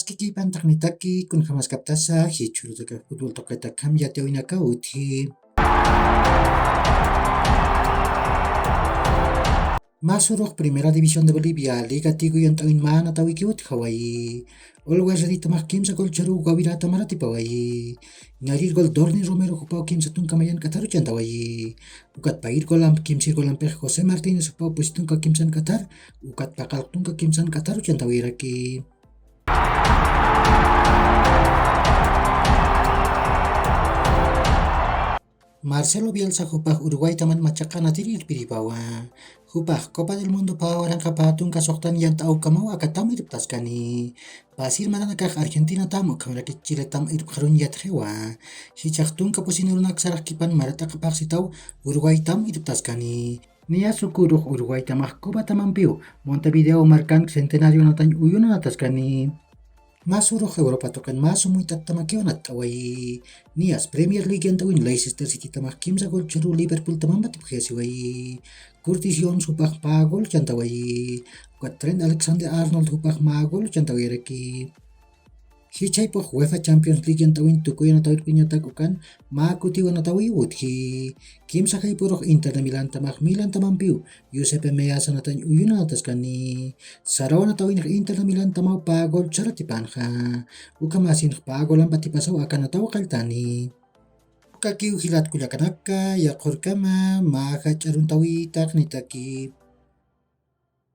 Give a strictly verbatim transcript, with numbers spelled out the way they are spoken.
Kikipantaq nitaki kunjamaskaptasa jichhurutaka fútbol tuqitakakham yatiyawinaka utji. Masurux Primera División de Bolivia, Liga Tigo yant'awin mä natawiki utjawayi. Olwasritamax kimsa gol charu Guavirata maratipawayi. Narir gol Dorni Romero jupaw kimsa tunka mayan k'atharu chantawayi. Ukat payir golamp kimsir golampix José Martínez jupaw pusi tunka kimsan k'athar, ukat paqalq tunka kimsan k'atharu chantawiraki. Marcelo Bielsa jupax Uruguaytaman machaqanatir irpiripawa. Jupax Copa del Mundo pä waranqa pä tunka suxtan yant'awkamaw akatam irptaskani. Pasir maranakax Argentinatam ukhamaraki Chiletam irpxarun yatxiwa. Jichhax tunka pusin urunak saraxkipan marat'aqapaxsitaw Uruguaytam irptaskani. Niya sukurux Uruguaytamax Cubatamampiw Montevideo markank Centenario natañ uyuna nataskani. Masurux Europa tuqin mä sumuyt'attamakiw natt'awayi. Niyas Premier League yant'awin Leicester Citytamax kimsa gol charu Liverpooltamampa tipjiyasiwayi. Curtis Jones jupax pä gol chantawayi. Ukat Trent Alexander Arnold jupax mä gol chantawiraki. Jichhaypux UEFA Champions League yant'awin tukuyanatawirpiñatak ukan mä kutiwanatawi utji. Kimsa jaypurux Inter de Milantamax Milantamampiw Giuseppe Meazza natañ uyuna nataskani. Sarawanatawinx Inter de Milantamaw pä gol charatipanxa. Ukhamasinx pä golampa tipasaw akanataw qalltani. Ukakiw jilat kullakanaka, yaqhurkama mä jach'aruntawitaq nitaki.